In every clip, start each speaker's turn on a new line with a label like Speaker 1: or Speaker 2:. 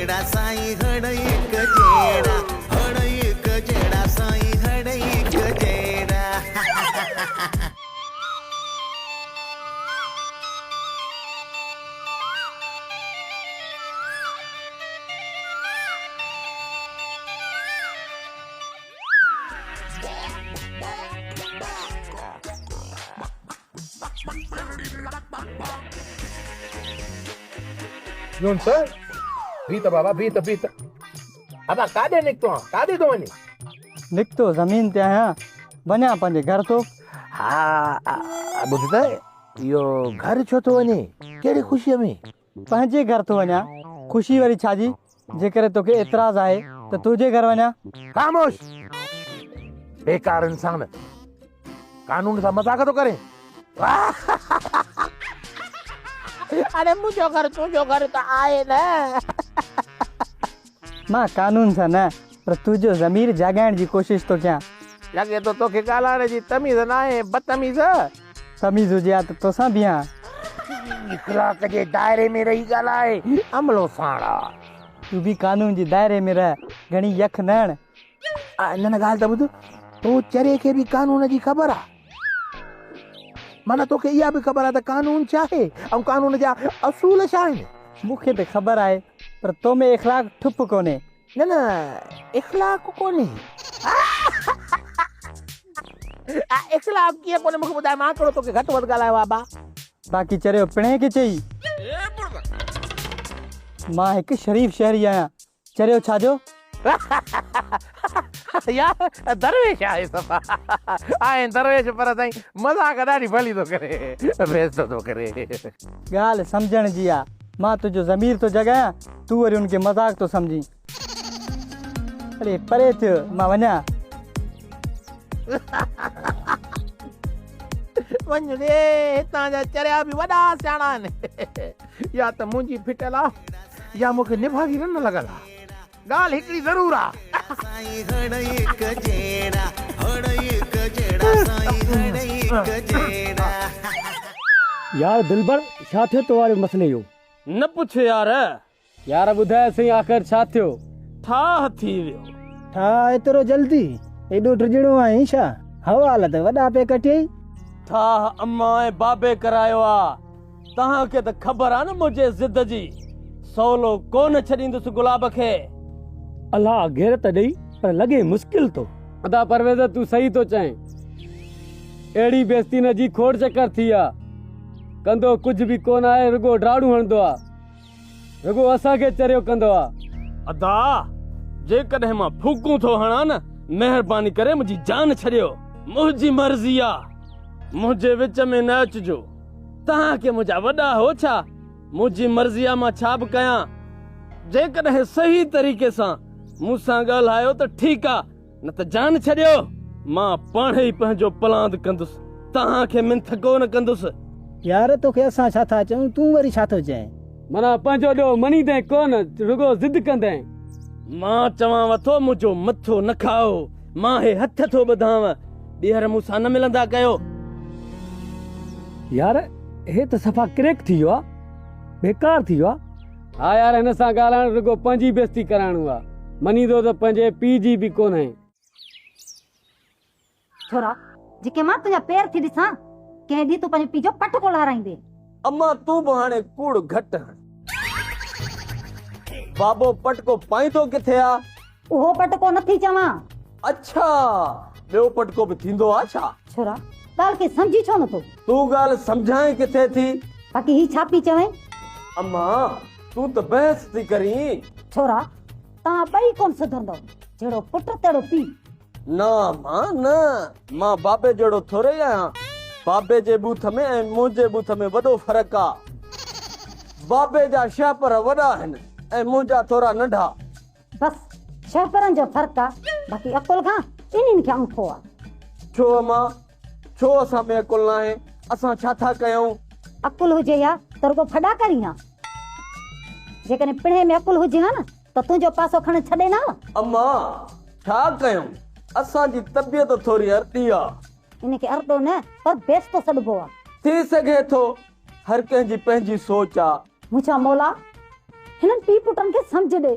Speaker 1: جهڙا سائين هڙ هڪ جهڙا هڙ هڪ جهڙا سائين هڙ هڪ جهڙا.
Speaker 2: يونس، بيهه ته بابا بيهه ته بيهه ته. ابا ڪاڏي نڪتو آن؟ ڪاڏي ٿو وڃين؟
Speaker 3: نڪتو زمين تي آهيان، وڃان پنهنجي گهر ٿو.
Speaker 2: ها ٻڌ ته اهو گهر ڇو ٿو وڃين؟ ڪهڙي خوشيء ۾؟
Speaker 3: پنهنجي گهر ٿو وڃان، خوشي وري ڇا جي؟ جيڪڏهن توکي اعتراض آهي ته تنهنجي گهر وڃان.
Speaker 2: خاموش! بيڪار انسان! قانون سان مذاق ٿو ڪرين؟
Speaker 4: اڙي منهنجو گهر تنهنجو گهر ته آهي نه.
Speaker 3: مان قانون سان نه پر تنهنجو ضمير جاڳائڻ جي ڪوشش ٿو ڪيان.
Speaker 4: لڳي ٿو توکي ڳالهائڻ جي تميز ناهي بدتميز.
Speaker 3: تميز هجي ها ته توسان بيهان.
Speaker 4: اخلاق جي دائري ۾ رهي ڳالهاء عملو ساڻ آ.
Speaker 3: تون به قانون جي دائري ۾ رهه گهڻي يک نه هڻ.
Speaker 4: نه نه ڳالهه ته ٻڌ تو چري کي به قانون جي خبر آ. معنيٰ توکي اها به خبر آ ته قانون ڇا آهي ۽ قانون جا اصول ڇا آهن.
Speaker 3: مون کي ته خبر آهي پر تو ۾ اخلاق ٺپ ڪونهي.
Speaker 4: نه نه اخلاق ڪونهي. اخلاق ڪيئن ڪونهي مونکي ٻڌاء مان ڪهڙو توکي گهٽ وڌ ڳالهايو آ با.
Speaker 3: باقي چريو پڻهين کي چئي. مان هڪ شريف شهري آهيان چريو ڇا جو؟
Speaker 4: يار درويش آهي صفا آهين درويش پر سائين مذاق ڏاڍي ڀلي ٿو ڪري بيستو ٿو ڪري.
Speaker 3: ڳالهه سمجهڻ جي آ مان تنهنجو ضمير ٿو جڳايان تون وري ان کي مذاق ٿو سمجهين. اڙي پري ٿيو مان وڃان.
Speaker 4: وڃ ري هتان جا چريا به وڏا سياڻا آهن يا ته منهنجي ڦٽل آ يا مون کي نڀاڳي رن لڳل آ. ڳالهه هڪڙي ضرور آ.
Speaker 5: يار دلبر ڇا ٿيو تو واري مسئلي جو.
Speaker 6: نه پڇ يار.
Speaker 5: يار ٻڌاء سهي آخر ڇا ٿيو.
Speaker 6: ٺاهه ٿي ويو.
Speaker 7: ٺاهه ايترو جلدي؟ ايڏو ڊڄڻو آهين ڇا؟ حوال ته وڏا پئي ڪٽيئي.
Speaker 6: ٺاهه امان ۽ بابي ڪرايو آ. توهان کي ته خبر آ نه منهنجي ضد جي. سولو ڪونه ڇڏيندس گلاب کي.
Speaker 5: الله غيرت ڏئي پر لڳي مشڪل ٿو. ادا پرويز تون صحيح ٿو چئين. اهڙي بيستي نه جي کوڙ چڪر ٿي آ. ڪندو ڪجهه به ڪونه آهي رڳو ڊاڙون هڻندو آ. رڳو اسان کي چريو ڪندو آ.
Speaker 6: ادا! جيڪڏهن مان ڦوڪون ٿو هڻان نه، مهرباني ڪري منهنجي جان ڇڏيو. منهنجي مرضي آ. منهنجي وچ ۾ نه اچجو. توهان کي منهنجا وڏا هو ڇا؟ منهنجي مرضي آ مان ڇا به ڪيان. جيڪڏهن صحيح طريقي سان مون سان ڳالهايو ته ٺيڪ آ، نه ته جان ڇڏيو، مان پاڻهي ئي پنهنجو پلاند ڪندس، توهان کي منٿ ڪو نه ڪندس.
Speaker 7: يار توکي اسان ڇا ٿا چئون، تون وري ڇا ٿو چئين؟
Speaker 5: معنيٰ پنهنجو ڏوهه مڃيندين ڪو نه، رڳو ضد ڪندين.
Speaker 6: مان چوانو ٿو منهنجو مٿو نه کائو، مان هي هٿ ٿو ٻڌانو، ٻيهر مون سان نه ملندا ڪيو.
Speaker 5: يار هي ته صفا ڪريڪ ٿي ويو آ، بيڪار ٿي ويو آ. ها يار هن سان ڳالهائڻ رڳو پنهنجي بيستي ڪرائڻو آ. مڃيندو ته پنهنجي پيء جي به ڪونهي.
Speaker 8: ڇورا، جيڪي مان تنهنجا پير ٿي ڏسان، ڪنهن ڏينهن تون پنهنجي پيء جو پٽڪو لهرائيندين.
Speaker 6: امان تون به هاڻي ڪوڙ گهٽ هڻ. بابو پٽڪو پائيندو ڪٿي آ؟
Speaker 8: اهو پٽڪو نه ٿي چوان.
Speaker 6: اڇا، ٻيو پٽڪو به ٿيندو آ ڇا؟
Speaker 8: ڇورا، ڳالهه کي سمجهين ڇو نه ٿو؟
Speaker 6: تون ڳالهه سمجهائين ڪٿي ٿي؟
Speaker 8: باقي هي ڇا پئي چوين؟
Speaker 6: امان، تون ته بحث ٿي ڪرين.
Speaker 8: ڇورا، توهان ٻئي ڪونه سڌرندؤ. جهڙو پٽ تهڙو پيء.
Speaker 6: نه امان نه، مان بابي جهڙو ٿورئي آهيان. بابي جي ٻوٿ ۾ ۽ منهنجي ٻوٿ ۾ وڏو فرق آ. بابي جا شهپر وڏا آهن ۽ منهنجا ٿورا ننڍا.
Speaker 8: بس شهپرن جو فرق آ، باقي عقل کان ٻنهين کي انگوٺو آ.
Speaker 6: ڇو امان، ڇو اسان ۾ عقل ناهي؟ اسان ڇا ٿا ڪيون؟
Speaker 8: عقل هجي ها ته رڳو ڦڏا ڪرين ها. جيڪڏهن پڻهين ۾ عقل هجي ها نه ته تنهنجو پاسو کڻڻ ڇڏين ها.
Speaker 6: امان، ڇا ڪيون؟ اسان جي طبيعت ٿوري ارڏي آ.
Speaker 8: ان کي ارڏو نه پر بيستو سڏبو آ.
Speaker 6: ٿي سگهي ٿو، هر ڪنهن جي پنهنجي سوچ آ.
Speaker 8: منهنجا مولا، هنن پيء پٽن کي سمجهه ڏي،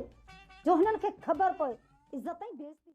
Speaker 8: جو هنن کي خبر پوي عزت ۽ بيعزتي.